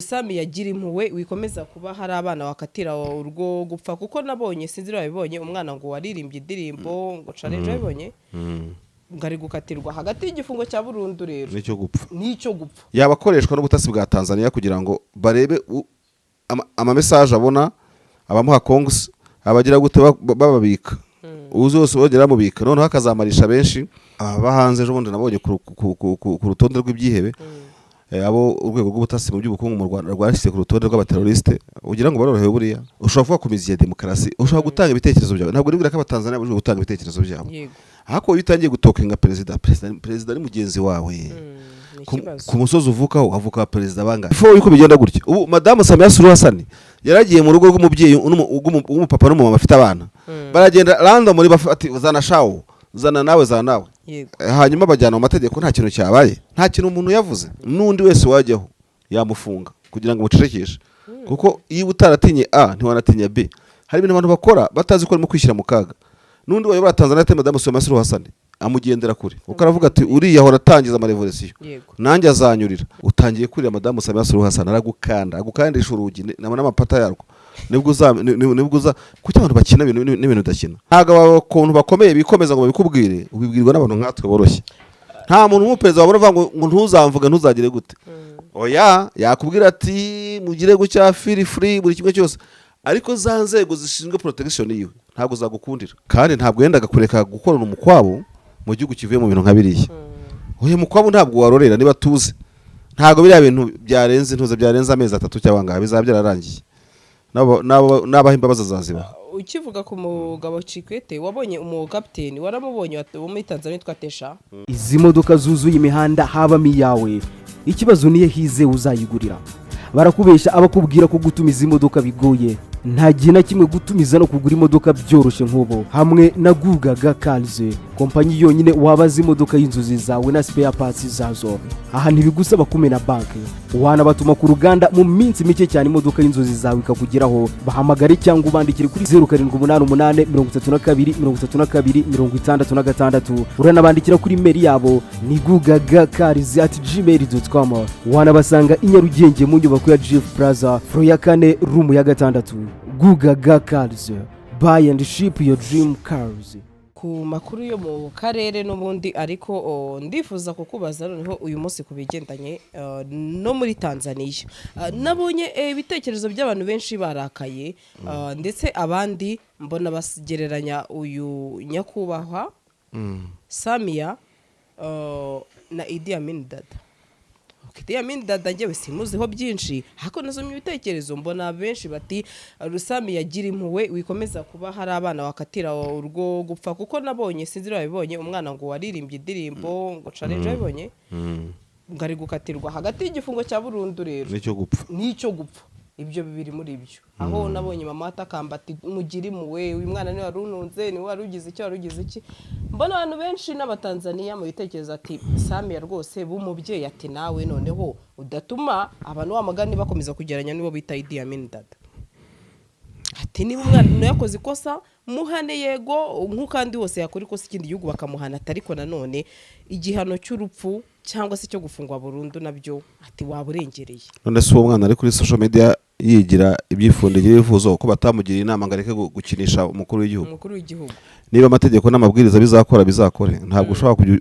Sami yagira impuhwe, wikomeza kuba hari abana wakatira urwo gupfa, kuko nabonye, sinzi niba wabibonye, umwana ngo waririmbye indirimbo ngo challenge, wabibonye, ngo ari gukatirwa hagati y'igifungo cya burundu rero n'icyo gupfa. N'icyo gupfa. Yaba akoreshwa n'ubutasi bwa Tanzania kugira ngo barebe ama message abona, abamuha congs, abagira gute, bababika uzi wose bagera bamubika, noneho akazamarisha benshi ababa hanze. Ejo bundi nabonye ku rutonde rw'ibyihebe, abo urwego rw'ubutasi mu by'ubukungu mu Rwanda rwashyize ku rutonde rw'abateroriste. Ugira ngo barorohewe? Buriya ushobora kuvuga ku mizi ya demokarasi, ushobora gutanga ibitekerezo byawe. Ntabwo nibwira ko Abatanzania babujijwe gutanga ibitekerezo byabo. Ariko iyo utangiye gutalkinga perezida, perezida ni mugenzi wawe. Ni ikibazo. Ku musozi uvukaho havuka perezida bangahe? Before yuko bigenda gutya, ubu Madamu Samia Suluhu Hassan yaragiye mu rugo rw'umubyeyi w'umupapa n'umumama bafite abana, baragenda random muri bafati, zana shawo, zana nawe, zana nawe. Hanyuma bajyana mu mategeko, nta kintu cyabaye, nta kintu umuntu yavuze. N'undi wese wajyaho yamufunga kugira ngo mucecekeshe, kuko iyo utaratinye A ntiwanatinya B. Hari ibintu abantu bakora batazi ko barimo kwishyira mu kaga. N'undi wayobora Tanzania ati Madamu Samia Suluhu Hassan amugendera kure, kuko aravuga ati: "Uriya ahora atangiza amarevolisiyo, nanjye azanyurira." Utangiye kurira Madamu Samia Suluhu Hassan, aragukanda, agukandisha urugi n'amapata yarwo. Nibwo uza nibwo uza. Kuki abantu bakina ibintu n'ibintu udakina? Ntabwo abantu bakomeye bikomeza ngo babikubwire, ubibwirwa n'abantu nkatwe boroshye. Nta muntu w'umuperezida wabona uvuga ngo ntuzamvuge, ntuzagire gute. Oya, yakubwira ati mugire gutya, feel free, buri kimwe cyose, ariko za nzego zishinzwe protection yiwe ntabwo zagukundira. Kandi ntabwo yendaga kureka gukorana umukwabo mu gihugu kivuye mu bintu nka biriya. Oya, mukwabu ntabwo warorera. Niba tuzi, ntabwo biriya bintu byarenze intuze, byarenze amezi 3 cyangwa ngaha bizaba byararangiye. N'abaha imbabazi azazibaha. Ukivuga ku mugabo Kikwete, wabonye umukapiteni, waramubonye, wo muri Tanzania witwa Tesha? Izi modoka zuzuye imihanda habamo iyawe? Ikibazo niyo hizewe uzayigurira. Barakubeshya abakubwira ko gutumiza imodoka bigoye. Nta gihe na kimwe gutumiza no kugura imodoka byoroshye nk'ubu hamwe na Gugaga Cars, kompanyi yonyine wabaza imodoka y'inzozi zawe na spare parts zazo. Aha ntibigusaba kumena banki, wanabatuma ku ruganda, mu minsi mike cyane imodoka y'inzozi zawe ikakugeraho. Bahamagare cyangwa ubandikire kuri 0788 32 32 66. Uranabandikira kuri email yabo ni gugagacars@gmail.com. Wanabasanga i Nyarugenge mu nyubako ya GF Plaza, floor ya kane, room ya gatandatu. Gugaga Cars, buy and ship your dream cars. Ku makuru yo mu karere n'ubundi, ariko ndifuza kukubaza noneho uyu munsi ku bigendanye no muri Tanzania. Nabonye ibitekerezo by'abantu benshi barakaye, ndetse abandi mbona bagereranya uyu nyakubahwa Samia na Idi Amin Dada. Idi Amin Dada njyewe simuziho byinshi, ariko nasomye ibitekerezo mbona benshi bati: "Rusami yagira impuhwe, wikomeza kuba hari abana wakatira urwo gupfa," kuko nabonye, sinzi niba wabibonye, umwana ngo waririmbye indirimbo ngo challenge, wabibonye, ngo ari gukatirwa hagati y'igifungo cya burundu rero n'icyo gupfa. N'icyo gupfa. Ibyo bibiri muri byo, aho nabonye mama atakamba ati: "Mugire impuhwe, uyu mwana niwe wari ununze, niwe wari ugize icyo, wari ugize iki." Mbona abantu benshi n'Abatanzaniya mu bitekerezo ati: "Samiya rwose b'umubyeyi," ati: "Nawe noneho udatuma abantu wa mugani bakomeza kugeranya n'uwo bita Idi Amin Dada." Ati: "Niba umwana yakoze ikosa, muhane, yego, nk'uko wose yakora ikosa ikindi gihugu bakamuhana," ati: "Ariko nanone igihano cy'urupfu cyangwa se cyo gufungwa burundu nabyo," ati, "waba urengereye." None se uwo mwana ari kuri social media yigira ibyifundiro yifuza ko batamugiriye inama ngo areke gukinisha umukuru w'igihugu? Umukuru w'igihugu. Niba amategeko n'amabwiriza bizakora, bizakore. Ntabwo ushobora kujya,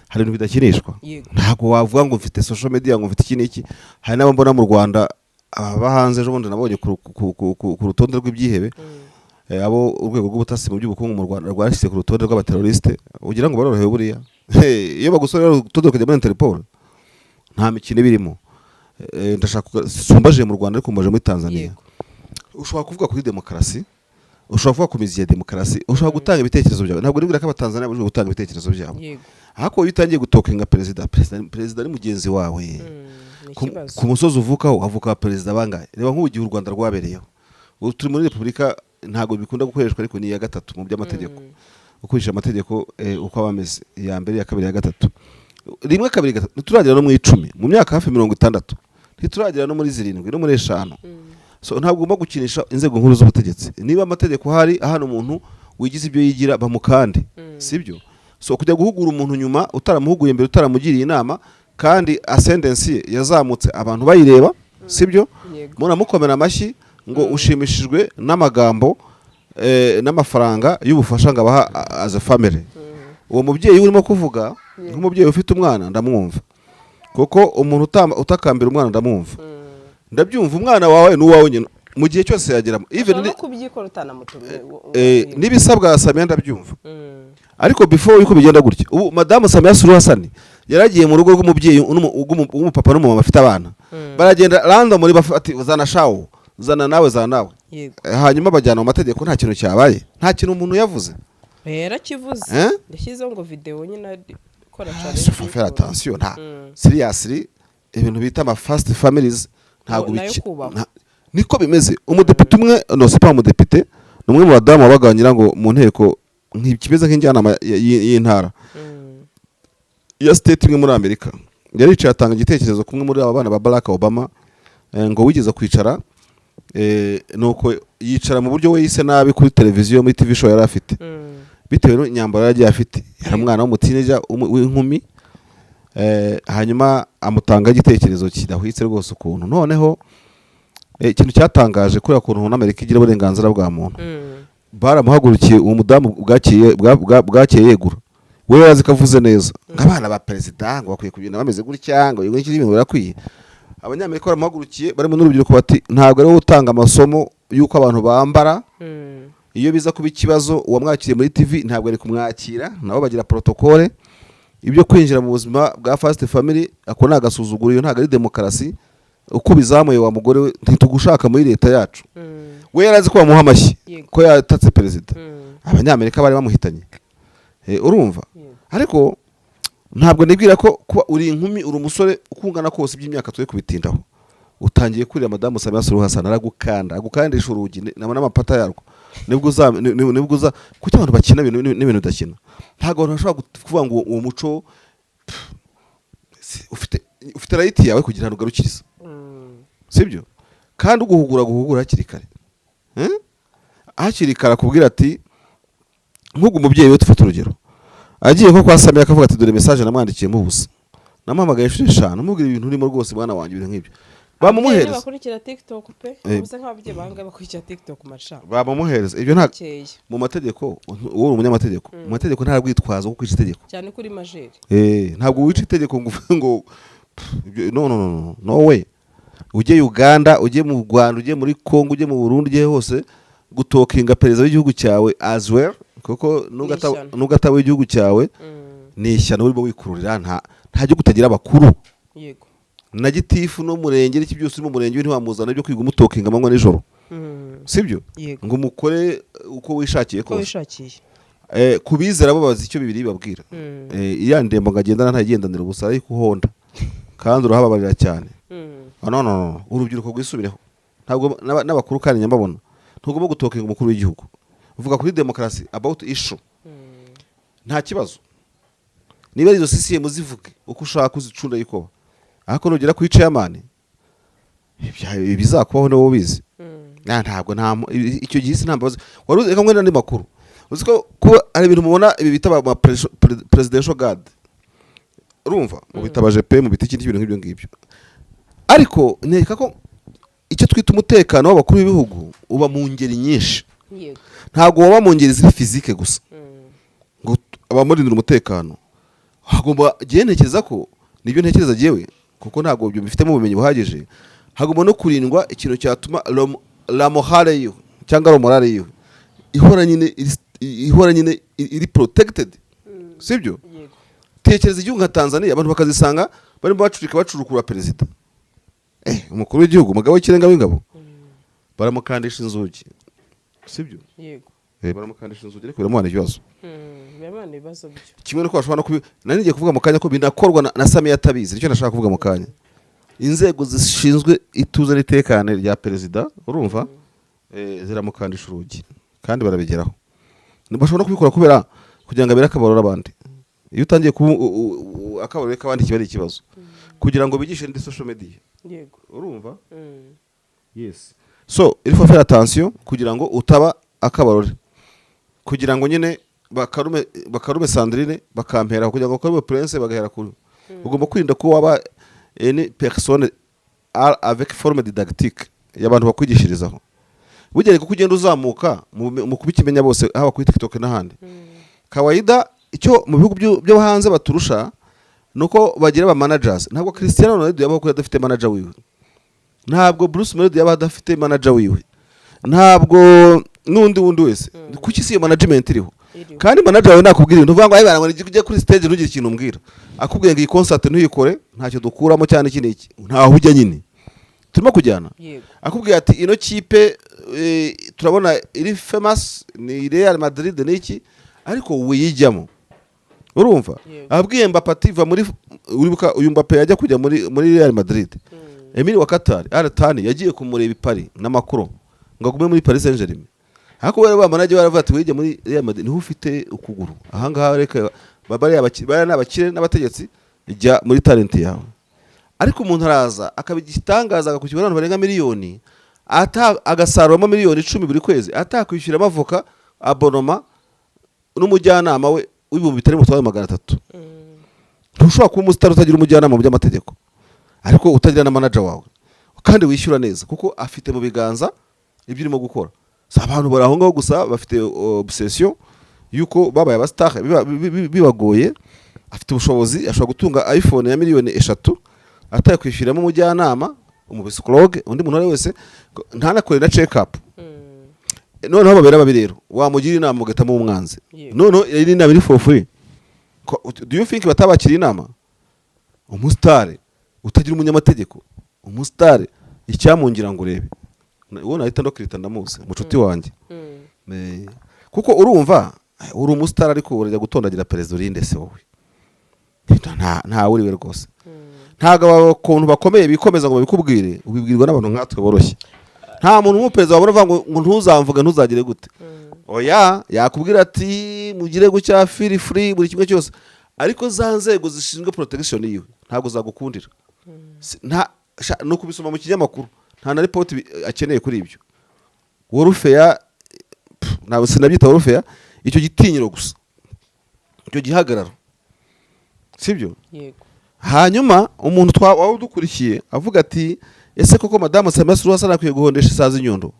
hari ibintu bidakinishwa. Ntabwo wavuga ngo mfite social media, ngo mfite iki n'iki. Hari n'abo mbona mu Rwanda ababa hanze. Ejo bundi nabonye ku rutonde rw'ibyihebe, abo urwego rw'ubutasi mu by'ubukungu mu Rwanda rwashyize ku rutonde rw'abateroriste. Ugira ngo barorohewe? Buriya iyo bagusorera urutonde rukajya muri Interpol, nta mikino iba irimo. Ndashaka sumbaje mu Rwanda, ariko mbaje muri Tanzania. Ushobora kuvuga kuri demokarasi, ushobora kuvuga ku mizi ya demokarasi, ushobora gutanga ibitekerezo byawe. Ntabwo nibwira ko Abatanzania babujijwe gutanga ibitekerezo byabo. Ariko iyo utangiye gutalkinga perezida, perezida ni mugenzi wawe. Ni ikibazo. Ku musozi uvukaho havuka perezida bangahe? Reba nk'ubu igihe u Rwanda rwabereyeho. Ubu turi muri repubulika, ntabwo bikunda gukoreshwa, ariko ni iya gatatu mu by'amategeko, ukurikije amategeko uko aba ameze: iya mbere, iya kabiri, iya gatatu. Rimwe, kabiri, gatatu, ntituragera no mu 10 mu myaka hafi 60, ntituragera no muri zirindwi, no muri eshanu. So ntabwo ugomba gukinisha inzego nkuru z'ubutegetsi. Niba amategeko ahari ahana umuntu wigize ibyo yigira, bamukande, sibyo? So kujya guhugura umuntu nyuma utaramuhuguye mbere, utaramugiriye inama, kandi ascendancy ye yazamutse abantu bayireba. Sibyo? Yego. Munamukomera amashyi ngo ushimishijwe n'amagambo n'amafaranga y'ubufasha ngo abaha as a family. Uwo mubyeyi urimo kuvuga nk'umubyeyi ufite umwana, ndamwumva, kuko umuntu utakambira umwana, ndamwumva, ndabyumva. Umwana wawe ni uwawe nyine mu gihe cyose yageramo, even Ushobora no kubyikora utanamutumye. N'ibisabwa Samia, ndabyumva. Ariko before yuko bigenda gutya, ubu madamu Samia Suluhu Hassan yaragiye mu rugo rw'umubyeyi w'umupapa n'umumama bafite abana, baragenda randomly bafati zana shawo, zana nawe, zana nawe. Hanyuma bajyana mu mategeko, nta kintu cyabaye, nta kintu umuntu yavuze. Yarakivuze. Eh? Yashyizeho ngo video nyine ikora Ah, challenge. faut faire attention, nta seriously, ibintu bita ama first families ntabwo Nayo kubahwa. Niko bimeze. Umudepite umwe, no, c'est pas umudepite, ni umwe mu badamu wabaga ngira ngo mu nteko kimeze nk'injyanama y'intara ya state imwe muri Amerika, yaricaye atanga igitekerezo kumwe muri aba bana ba Barack Obama, ngo wigeze kwicara, nuko yicara mu buryo we yise nabi kuri televiziyo, muri TV show yari afite, bitewe n'imyambaro yari agiye afite. Yari umwana w'umuteenager w'inkumi, hanyuma amutanga igitekerezo kidahwitse rwose ukuntu. Noneho ikintu cyatangaje, kubera ukuntu n'Amerika igira uburenganzira bwa muntu, baramuhagurukiye uwo mudamu, bwakeye bwakeye yegura. We yazi ko avuze neza ngo abana ba perezida ngo bakwiye kugenda bameze gutya, ngo ibintu ibintu birakwiye. Abanyamerika baramuhagurukiye barimo n'urubyiruko, bati ntabwo ari wowe utanga amasomo y'uko abantu bambara. Iyo biza kuba ikibazo, uwamwakiriye muri TV ntabwo ari kumwakira, nabo bagira protocole. Ibyo kwinjira mu buzima bwa first family, ako ni agasuzuguro, iyo ntabwo ari demokarasi. Uko bizamuye wa mugore we, ntitugushaka muri leta yacu. We yari azi ko bamuha amashyi ko yatatse perezida. Abanyamerika bari bamuhitanye. Urumva? Yego. Ariko ntabwo nibwira ko kuba uri inkumi, uri umusore, uko ungana kose, iby'imyaka twe kubitindaho, utangiye kurira madamu Samia Suluhu Hassan, aragukanda, agukandisha urugi n'amapata yarwo, nibwo uza nibwo uza. Kuki abantu bakina ibintu n'ibintu udakina? Ntabwo abantu bashobora kuvuga ngo uwo muco, pff, ufite right yawe kugira ngo ugarukirize. Sibyo? Kandi uguhugura, guhugura hakiri kare. Eh? Hakiri kare akubwira ati nk'ubwo umubyeyi we, tufate urugero, agiye nko kwa Samia akavuga ati dore message namwandikiyemo ubusa, namuhamagaye inshuro 5 mubwira ibintu urimo rwose, mwana wanjye, ibintu nk'ibyo, Ababyeyi bamumuhereza. bakurikira TikTok pe. Ubuze nk'ababyeyi bangahe bakurikira TikTok masha? Bamumuhereza ibyo nta Bukeye. Mu mategeko, wowe uri umunyamategeko, mu mategeko nta rwitwazo wo kwica itegeko. Cyane kuri majeur. Ntabwo wica itegeko ngo uvuge ngo pff, no, no, no, no, no way. Ujye Uganda, ujye mu Rwanda, ujye muri Congo, ujye mu Burundi, ujye hose, gutalkinga perezida w'igihugu cyawe as well, kuko Ishyano. nugataba w'igihugu cyawe ni ishyano urimo wikururira. Nta gihugu utagira abakuru. Na gitifu n'umurenge n'iki byose, uri mu murenge we ntiwamuzana ibyo kwiga umutalkinga amanywa nijoro. Sibyo? Yego. Ngo umukore uko wishakiye Uko kose. wishakiye. Ku bizera bo bazi icyo Bibiri ibabwira. Iriya ndembo ngo agendana ntayigendanira ubusa, ariko uhonda kandi urahababarira cyane. Ah, no, no, no, urubyiruko rwisubireho. Ntabwo n'abakuru kandi nyambabona, ntugomba gutalkinga umukuru w'igihugu. Uvuga kuri demokarasi, about issue, nta kibazo. Niba ari izo CCM zivuge uko ushaka uzicunda yikoba, ariko nugera kuri chairman, ibizakubaho niwo ubizi. Ntabwo nta icyo gihe isi nta mbabazi wari uzi. Reka ngwene n'andi makuru. Uzi ko kuba hari ibintu mubona ibi bita ama presidential guard, urumva, mu bita abajepe, mu bita ikindi bintu nk'ibyo ngibyo, ariko nkeka ko icyo twita umutekano w'abakuru b'ibihugu uba mu ngeri nyinshi. Ntabwo waba mu ngeri ziri physique gusa, ngo abamurindira umutekano hagomba, ngewe ntekereza ko nibyo ntekereza jyewe, kuko ntabwo ibyo bifitemo ubumenyi buhagije, hagomba no kurindwa ikintu cyatuma la morale yiwe cyangwa la morale yiwe ihora nyine ihora nyine iri protected. Sibyo? Yego. Tekereza igihugu nka Tanzania, abantu bakazisanga barimo bacurika bacurukura perezida, umukuru w'igihugu, umugabo w'ikirenga w'ingabo, baramukandisha inzugi. Sibyo? Yego. Baramukandisha inzugi, ariko biramuhana ibibazo. Biramana ibibazo byo. Kimwe nuko bashobora no kubi, nari ngiye kuvuga mu kanya ko binakorwa na Samiya atabizi. Nicyo nashaka kuvuga mu kanya. Inzego zishinzwe ituze n'itekane rya perezida, urumva, ziramukandisha urugi kandi barabigeraho. Bashobora no kubikora kubera kugira ngo abere akabarore abandi. Iyo utangiye kuba akabarore k'abandi, kiba ari ikibazo, kugira ngo bigishe indi social media. Urumva? Yes, so il faut faire attention kugira ngo utaba akabarore, kugira ngo nyine bakarume Sandrine bakampera, kugira ngo bakarume Prince bagahera kuri. Ugomba kwirinda ko waba une personne Avec forme didactique y'abantu bakwigishirizaho. Bugere kuko ugenda uzamuka mu kubikimenya bose, haba kuri TikTok n'ahandi. Kawaida icyo mu bihugu byo hanze baturusha nuko bagira aba managers. Ntabwo Cristiano Ronaldo yabaho kuko adafite manager wiwe, ntabwo Bruce Melody yaba adafite manager wiwe, ntabwo n'undi wundi wese. Kuki si iyo management iriho? Iriho. Kandi manager wawe nakubwira ibintu uvuga ngo "Ayi, ngo ujye kuri stage ntugire ikintu umbwira," akubwiye ngo iyi concert ntuyikore, ntacyo dukuramo cyane, iki n'iki, ntaho ujya nyine. Turimo kujyana? Yego. Akubwiye ati ino kipe turabona iri famous ni Real Madrid n'iki, ariko wiyijyamo, urumva? Yego. Abwiye Mbappe ati va muri, uribuka uyu Mbappe yajya kujya muri Real Madrid, Emir wa Qatar Al Thani yagiye kumureba i Paris n'amakuru ngo agume muri Paris Saint-Germain, ariko bari bamanage baravuga ati wige muri Real Madrid niho ufite ukuguru ahangaha, reka bariya bariya ni abakire n'abategetsi, jya muri talent yawe. Ariko umuntu araza akaba igitangaza, agakurikiwe n'abantu barenga miliyoni, agasaruramo miliyoni 10 buri kwezi, atakwishyura avoka, abonnement n'umujyanama we w'ibihumbi bitari mutwaye 300. Ntushobora kuba umusitari utagira umujyanama mu by'amategeko, ariko utagira na manager wawe kandi wishyura neza, kuko afite mu biganza ibyo urimo gukora. Si abantu bari aho ngaho gusa bafite obsession yuko babaye abasitari bibagoye. Afite ubushobozi, ashobora gutunga iPhone ya miliyoni 3 atakwishyuriramo umujyanama, umupsychologue, undi muntu uwo ari we wese, ntanakore na check up. Noneho babera babi rero, wamugira inama ugahitamo umwanzi. Noneho iyi ni inama iri for free. Do you think batabakiriye inama? Umusitari utagira umunyamategeko, umusitari icyamungira ngo urebe uwo nahita ndokirita, ndamuzi, mucuti wanjye. Kuko urumva uri umusitari ariko urajya gutondagira perezida, urinde se wowe? Nta uriwe rwose. Ntabwo aba kuntu bakomeye bikomeza ngo babikubwire, ubibwirwa n'abantu nkatwe boroshye. Nta muntu w'umuperezida wabona avuga ngo ntuzamvuge, ntuzagire gute. Oya, yakubwira ati mugire gutya, feel free, buri kimwe cyose, ariko za nzego zishinzwe protection yiwe ntabwo zagukundira. Nta ni ukubisoma mu kinyamakuru, nta na ripoti akeneye kuri ibyo. Warfare, ntabwo sinabyita warfare, icyo gitinyiro gusa, icyo gihagararo, sibyo? Yego. Hanyuma umuntu waba udukurikiye avuga ati ese koko madamu Samia Suluhu Hassan akwiye guhondesha isazi inyundo?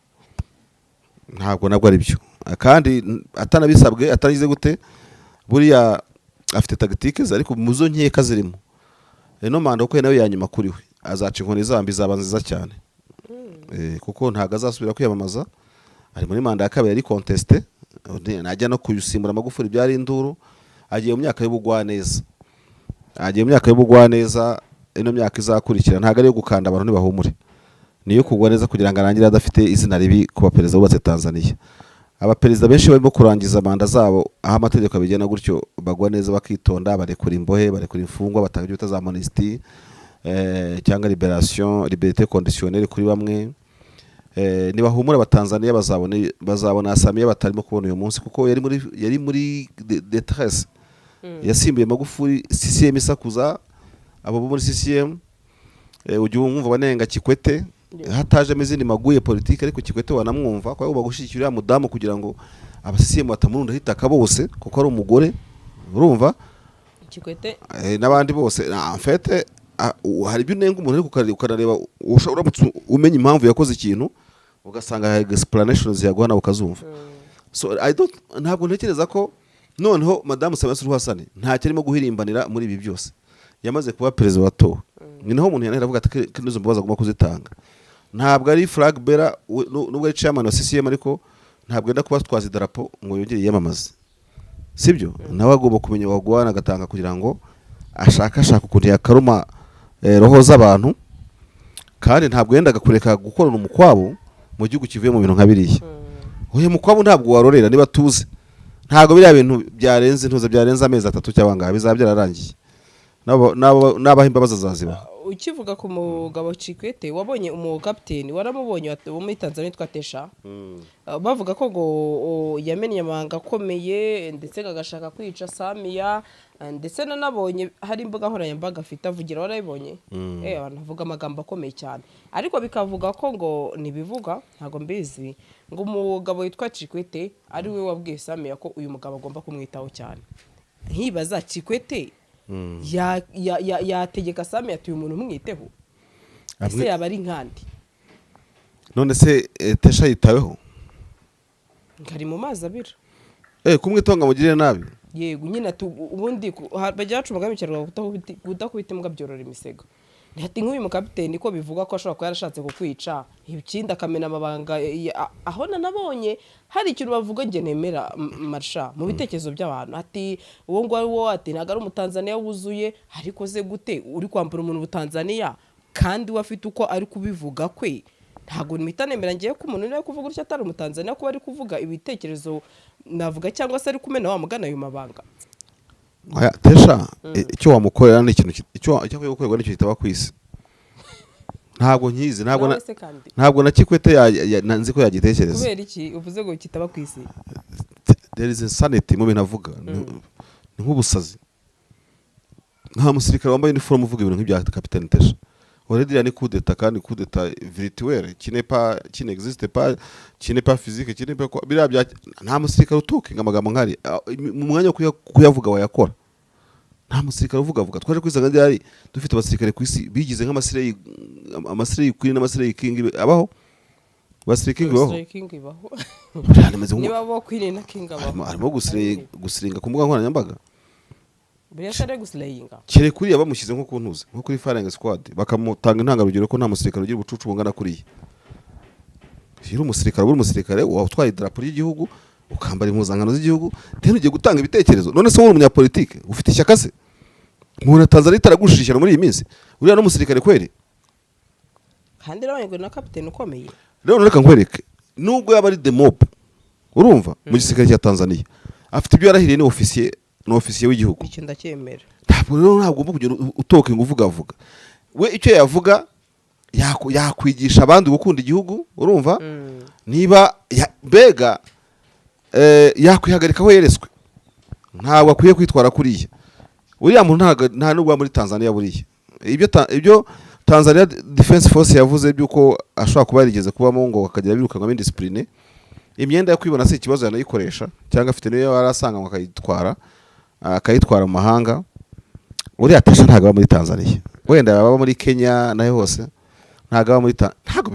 Ntabwo nabwo ari byo, kandi atanabisabwe, atanagize gute, buriya afite tactique ze, ariko mu zo nkeka zirimo ino manda, kuko nawe ya nyuma kuri we azaca inkoni zambi, izaba nziza cyane. Kuko ntabwo azasubira kwiyamamaza, ari muri manda ya kabiri, ari contesté, najya no kuyusimbura Magufuli byari induru. Agiye mu myaka y'ubugwaneza, agiye mu myaka y'ubugwaneza. Ino myaka izakurikira ntabwo ari iyo gukanda abantu ntibahumure, niyo kugwa neza kugira ngo arangire adafite izina ribi ku baperezida bubatse Tanzania. Abaperezida benshi barimo kurangiza manda zabo aho amategeko abigena gutyo, bagwa neza, bakitonda, barekura imbohe, barekura imfungwa, batanga ibyo bita za amnistie cyangwa libération, liberté conditionnelle kuri bamwe. Nibahumura abatanzaniya bazabona Samia batarimo kubona uyu munsi, kuko yari muri détresse. Yasimbuye Magufuli, CCM isakuza, abo bo muri CCM ujya wumva banenga Kikwete, hatajemo izindi maguye politiki, ariko Kikwete wanamwumva ko agomba gushyigikira uriya mudamu kugira ngo aba CCM batamurunda itaka bose, kuko ari umugore, urumva? Kikwete. N'abandi bose. En fait hari ibyo unenga umuntu ariko ukanareba uramutse umenya impamvu yakoze ikintu, ugasanga hari explanations yaguha nawe ukazumva. So I don't, ntabwo ntekereza ko noneho madamu Samia Suluhu Hassan ntacyo arimo guhirimbanira muri ibi byose. Yamaze kuba perezida watowe, ni naho umuntu yanahera avuga ati ko izo mbabazi agomba kuzitanga. Ntabwo ari flag bearer nubwo ari chairman wa CCM, ariko ntabwo yenda kuba twaza idarapo ngo yongere yiyamamaze, sibyo? Nawe agomba kumenya wagwana agatanga kugira ngo ashakashaka ukuntu yakaruma roho z'abantu, kandi ntabwo yendaga kureka gukorana umukwabo mu gihugu kivuye mu bintu nka biriya. Uyu mukwabu ntabwo warorera niba tuzi, ntabwo biriya bintu byarenze intuze, byarenze amezi 3 cyangwa ngaha bizaba byararangiye. N'abaha imbabazi azazibaha. Ukivuga ku mugabo Kikwete, wabonye umukapiteni, waramubonye wo muri Tanzania witwa Tesha? Bavuga ko ngo yamennye amabanga akomeye, ndetse ngo agashaka kwica Samiya, ndetse nanabonye hari imbuga nkoranyambaga afite avugira, warabibonye? Abantu bavuga amagambo akomeye cyane, ariko bikavuga ko ngo ntibivuga, ntabwo mbizi, ngo umugabo witwa Kikwete ari we wabwiye Samiya ko uyu mugabo agomba kumwitaho cyane. Nkibaza, Kikwete yategeka Samiya ati uyu muntu umwiteho? Ese yaba ari nkandi? None se Tesha yitaweho? Ngari mu mazi abira. Kumwitonga mugirire nabi. Yego nyine, ati ubundi bajya baca umugani mu Kinyarwanda, kudakubita imbwa byorora imisego. Ati nk'uyu mukapiteni ko bivugwa ko ashobora kuba yarashatse kukwica, ikindi akamena amabanga aho nanabonye hari ikintu bavuga njye nemera, marsha mu bitekerezo by'abantu, ati uwo nguwo ari wo, ati ntabwo ari Umutanzaniya wuzuye. Ariko se gute uri kwambura umuntu Ubutanzaniya kandi we afite uko ari kubivuga kwe? Ntabwo mpita nemera ngiye ko umuntu niwe kuvuga utyo atari Umutanzaniya, kuba ari kuvuga ibitekerezo navuga cyangwa se ari kumena wa mugana ayo mabanga. Oya, Tesha, icyo wamukorera ni ikintu icyo akwiye gukorerwa nicyo kitaba ku isi. Ntabwo nkizi, ntabwo Nawe se kandi? Ntabwo na Kikwete nzi ko yagitekereza. Kubera iki uvuze ngo kitaba ku isi? There is insanity mu bintu avuga. Ni nk'ubusazi. Nta musirikare wambaye uniform uvuga ibintu nk'ibya Capitaine Tesha. Already iriya ni coup d'état, kandi coup d'état virtuel qui n'est pas, qui n'existe pas, qui n'est pas physique, qui n'est pas quoi. Biriya bya nta musirikare utalkinga amagambo nk'ari mu mwanya wo kuyavuga wayakora. Nta musirikare uvuga avuga. Twaje kwisanga ryari dufite abasirikare ku isi bigize nk'amaslay, amaslay queen n'amaslay king abaho, baslay king baho. Slay King ibaho. Buriya nimeze Niba bo queen na king abaho. Harimo gusiringa ku mbuga nkoranyambaga. Buriya se ari guslayinga? Kere kuriya bamushyize nko ku ntuze, nko kuri firing squad, bakamutanga intangarugero ko nta musirikare ugira ubucucu bungana kuriya. Iyo uri umusirikare, uba uri umusirikare utwaye idarapo ry'igihugu, ukambara impuzankano z'igihugu, then ugiye gutanga ibitekerezo. None se wowe uri umunyapolitike ufite ishyaka se? Umuntu Tanzania itaragushije ishyano muri iyi minsi, uriya n'umusirikare kweri? Kandi nabonye ngo na kapiteni ukomeye. Rero reka nkwereke, nubwo yaba ari demob, urumva, mu gisirikare cya Tanzania afite ibyo yarahiriye, ni ofisiye, ni ofisiye w'igihugu. Icyo ndacyemera. Ntabwo rero, ntabwo ugomba kugenda utalkinga uvuga avuga. We icyo yavuga, yakwigisha abandi gukunda igihugu, urumva? Niba mbega yakwihagarika aho yeretswe, ntabwo akwiye kwitwara kuriya. Uriya muntu ntabwo, nta nubwo aba muri Tanzania. Buriya ibyo Tanzania Defense Force yavuze by'uko ashobora kuba yarigeze kubamo ngo akagira birukanwamo indiscipline, imyenda yo kwibona si ikibazo, yanayikoresha cyangwa afite niyo yari asanga ngo akayitwara mu mahanga. Uriya Tesha ntabwo aba muri Tanzania, wenda yaba muri Kenya nayo hose, ntabwo aba muri ntabwo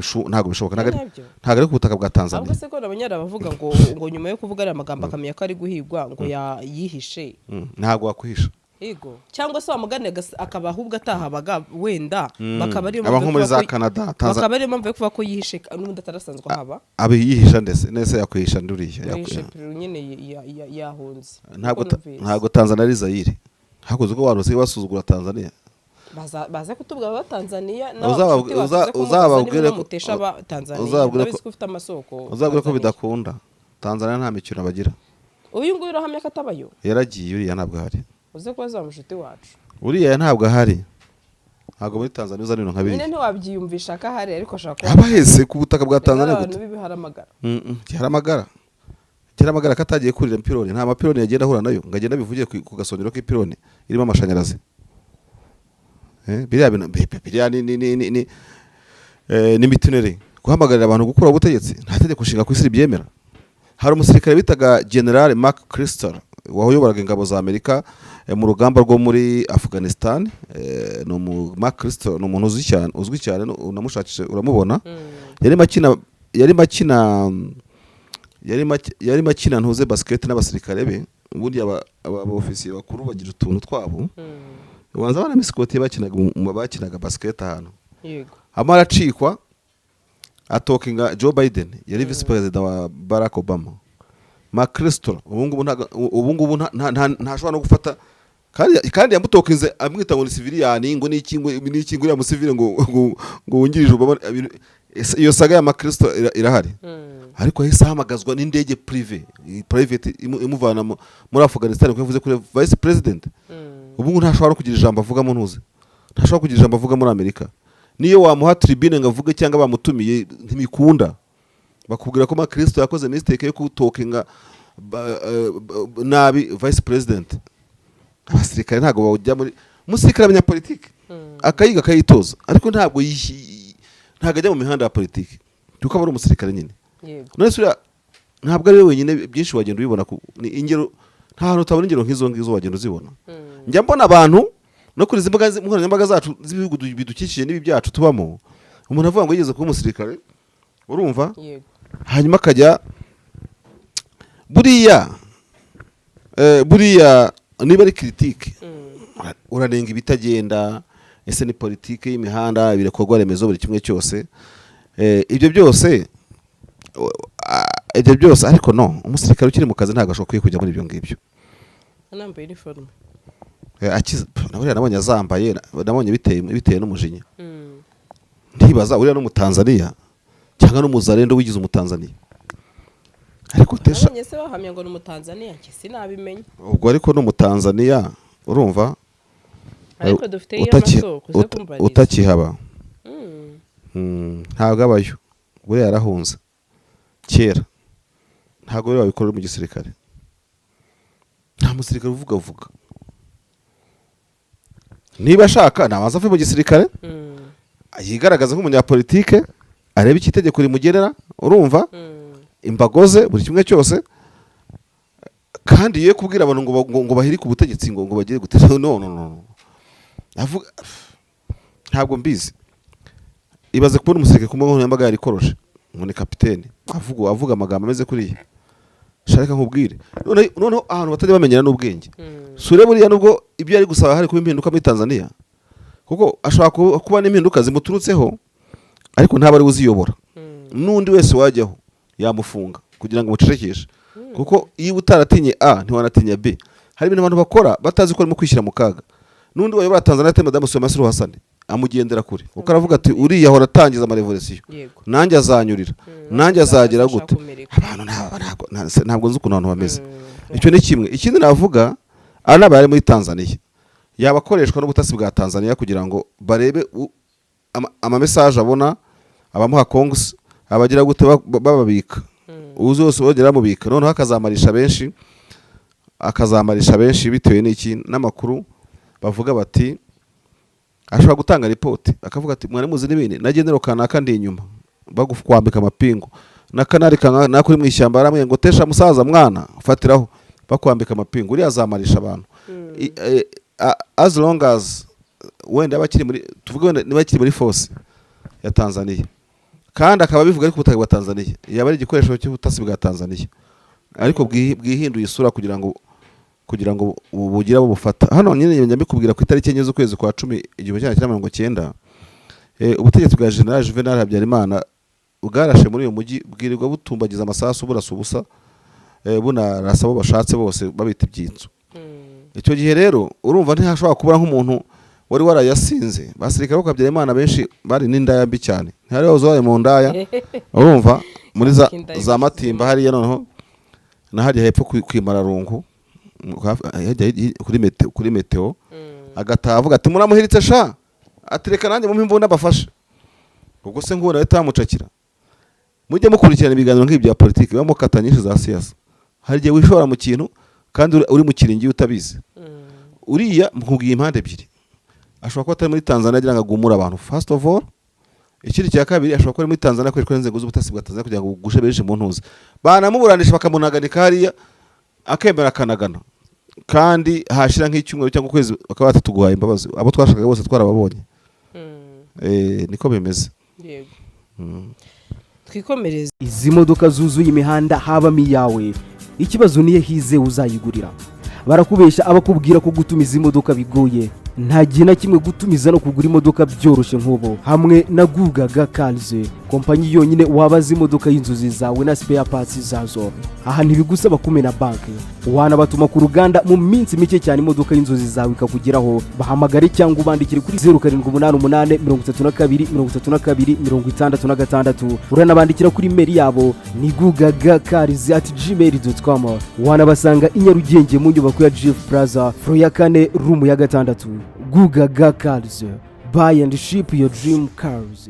bishoboka, Nabyo. ntabwo ari ku butaka bwa Tanzania. Ahubwo se ko nabonye abavuga ngo nyuma yo kuvuga ariya magambo akamenya ko ari guhigwa, ngo yihishe? Ntabwo wakwihisha. Yego, cyangwa se wamugane akaba ahubwo atahabaga wenda, bakaba ariyo Aba mpamvu nko yo muri kuvuga za ko- Canada, bakaba ariyo mpamvu yo kuvuga ko yihishe n'ubundi atarasanzwe ahaba. Abe yihisha ndetse nese yakwihisha nduriya? Yihishe nyine yahunze. Ntabwo Uko numvise. Ntabwo Tanzania ari Zayire. Hakoze uko abantu basigaye basuzugura Tanzania. Baze kutubwira aba Tanzania. Uzababwire aba Tanzania. Uzababwire Ndabizi ko ufite amasoko Uzabwire ko Tanzania. bidakunda. Tanzania nta mikino bagira. Uyu nguyu urahamya ko atabayo? Yaragiye, uriya ntabwo ahari. Uze kubaza wa mushuti wacu. Uriya ntabwo ahari, ntabwo muri Tanzania uzana ibintu nka Nyine biriya. ntiwabyiyumvisha ko ahari, ariko ashobora kuba Aba hese ku butaka bwa Tanzania abantu gute? b'ibiharamagara. Giharamagara, giharamagara ko atagiye kurira ipironi, nta mapironi yagenda ahura nayo ngo agende abivugiye ku gasongero k'ipironi irimo amashanyarazi. Biriya bintu biriya ni mutinerie. Guhamagarira abantu gukura ubutegetsi, nta tegeko nshinga ku isi ribyemera. Hari umusirikare bitaga General Mark Crystal wayoboraga ingabo za Amerika mu rugamba rwo muri Afghanistan. Ni Mark Crystal ni umuntu uzwi cyane, uzwi cyane, unamushakishe uramubona. Yarimo akina ntuze basket n'abasirikare be. Ubundi aba ofisiye bakuru bagira utuntu twabo, ubanza banamisikoti bakinaga basket ahantu. Hama aracikwa, atalkinga Joe Biden, yari visi perezida wa Barack Obama. McChrystal ubu ngubu ubu ngubu ntashobora no gufata, kandi yamutalkinze amwita ngo ni civilian, ngo niki, ngo niki, ngo uriya musivile ngo wungirije Obama. Iyo saga ya McChrystal irahari. Ariko yahise ahamagazwa n'indege private imuvana muri Afghanistan kuko yavuze kuri vice president. Ubu ngubu ntashobora no kugira ijambo avuga mu ntuze, ntashobora kugira ijambo avuga muri Amerika. Niyo wamuha tribune ngo avuge cyangwa bamutumiye, ntibikunda. Bakubwira ko McChrystal yakoze mistake yo kutalkinga nabi vice president. Abasirikare ntabwo bajya muri, umusirikare amenya politiki, akayiga, akayitoza, ariko ntabwo ajya mu mihanda ya politiki kuko aba ari umusirikare nyine. None se uriya ntabwo ari we wenyine, byinshi wagenda ubibona ni ingero, nta hantu utabona ingero nk'izo ngizo, wagenda uzibona. Njya mbona abantu No kuri izi mbuga nkoranyambaga zacu z'ibihugu bidukikije n'ibi byacu tubamo, umuntu avuga ngo yigeze kuba umusirikare, urumva? Yego. Hanyuma akajya buriya niba ari critique, uranenga ibitagenda, ese ni politike y'imihanda, ibikorwa remezo, buri kimwe cyose, ibyo byose. Ariko no umusirikare ukiri mu kazi ntabwo ashobora kujya muri ibyo ngibyo. Anambaye uniforme. Na buriya nabonye azambaye, nabonye biteye n'umujinya. Ntibaza uriya n'Umutanzaniya cyangwa n'umuzarendo wigize Umutanzaniya, ariko tesha. Nabonye se bahamya ngo ni Umutanzaniya, njye sinabimenya. Ubwo ariko n'Umutanzaniya, urumva? Ariko dufite iyo amasoko uze kumbariza. Utakihaba. Ntabwo abayo, buriya yarahunze kera. Ntabwo rero babikora mu gisirikare, nta musirikare uvuga vuga. Niba ashaka nabanza ave mu gisirikare, yigaragaza nk'umunyapolitike, arebe icyo itegeko rimugenera, urumva? Imbago ze, buri kimwe cyose. Kandi ye kubwira abantu ngo bahirike ubutegetsi, ngo bagire gute. No, no, no, no. Avuga, ntabwo mbizi. Ibaze kubona umusirikare ku mbuga nkoranyambaga yarikoroshe ngo ni kapitene, avuga amagambo ameze kuriya. Shaka nkubwire, noneho ahantu batajya bamenyera n'ubwenge. Sure, buriya nubwo ibyo yari gusaba hari kuba impinduka muri Tanzania, kuko ashobora kuba n'impinduka zimuturutseho, ariko ntaba ari we uziyobora. N'undi wese wajyaho yamufunga kugira ngo amucecekeshe, kuko iyo utaratinye A ntiwanatinya B. Hari ibintu abantu bakora batazi ko barimo kwishyira mu kaga. N'undi wayobora Tanzania ate Madamu Samia Suluhu Hassan amugendera kure, kuko aravuga ati: "Uriya ahora atangiza amarevolisiyo, nanjye azanyurira, nanjye azagira Azashaka gute." kumirika. Abantu ntabwo nzi ukuntu abantu bameze. Icyo ni kimwe. Ikindi navuga, aba ni abari muri Tanzania, yaba akoreshwa n'ubutasi bwa Tanzania kugira ngo barebe ama message abona, abamuha kongusi, abagira gute, bababika, uzi wose bagera bamubika, noneho akazamarisha benshi bitewe n'iki? N'amakuru bavuga bati ashobora gutanga ripoti, akavuga ati: "Mwari muzi n'ibindi, na general kanaka ndi inyuma." Bagukwambika amapingu na kanari nako uri mu ishyamba, aramwe ngo: "Tesha musaza mwana, fatiraho." Bakwambika amapingu, uriya azamarisha abantu. As long as wenda yaba akiri muri, tuvuge wenda niba akiri muri force ya Tanzania, kandi akaba abivuga ari ku butaka bwa Tanzania, yaba ari igikoresho cy'ubutasi bwa Tanzania, ariko bwihinduye isura kugira ngo bugire abo bufata. Hano nyine njya mbikubwira, ku itariki 4 z'ukwezi kwa 10 1990, ubutegetsi bwa General Juvenal Habyarimana bwarashe muri uyu mujyi, bwirirwa butumbagiza amasasu, burasa ubusa, bunarasa abo bashatse bose, babita ibyitso. Icyo gihe rero urumva ntihashobora kubura nk'umuntu wari warayasinze. Basirikare bo kwa Habyarimana benshi bari n'indaya mbi cyane, ntihari wahoze wabaye mu ndaya, urumva, muri za, Indaya. za Matimba hariya, noneho na hariya hepfo ku Imararungu, hirya kuri meteo, agataha avuga ati: "Muramuhiritse sha," ati: "Reka nanjye mumpe imbunda mbafashe." Ubwo se nguwo nawe tamucakira. Mujye mukurikirana ibiganiro nk'ibi bya politiki bibamo kata nyinshi za siyasa. Hari igihe wishora mu kintu kandi uri mu kiringi utabizi. Uriya nkubwiye impande ebyiri: ashobora kuba atari muri Tanzania agira ngo agumure abantu, first of all. Ikindi cya kabiri, ashobora kuba ari muri Tanzania akoreshwa n'inzego z'ubutasi bwa Tanzania kugira ngo bugushe benshi mu ntuzi, banamuburanisha bakamunaganika hariya, akemera akanagana, kandi hashira nk'icyumweru cyangwa ukwezi bakaba batatuguhaye imbabazi, abo twashakaga bose twarababonye. Niko bimeze. Yego, twikomereze. Izi modoka zuzuye imihanda habamo iyawe? Ikibazo niyo hizewe uzayigurira. Barakubeshya abakubwira ko gutumiza imodoka bigoye. Nta gihe na kimwe gutumiza no kugura imodoka byoroshye nk'ubu hamwe na Gugaga Cars, kompanyi yonyine wabaza imodoka y'inzozi zawe na spare parts zazo. Aha ntibigusaba kumena banki, wanabatuma ku ruganda, mu minsi mike cyane imodoka y'inzozi zawe ikakugeraho. Bahamagare cyangwa ubandikire kuri 0788 32 32 66. Uranabandikira kuri email yabo ni gugagacars@gmail.com. Wanabasanga i Nyarugenge mu nyubako ya GF Plaza, floor ya 4, room ya 6. Gugaga Cars, buy and ship your dream cars.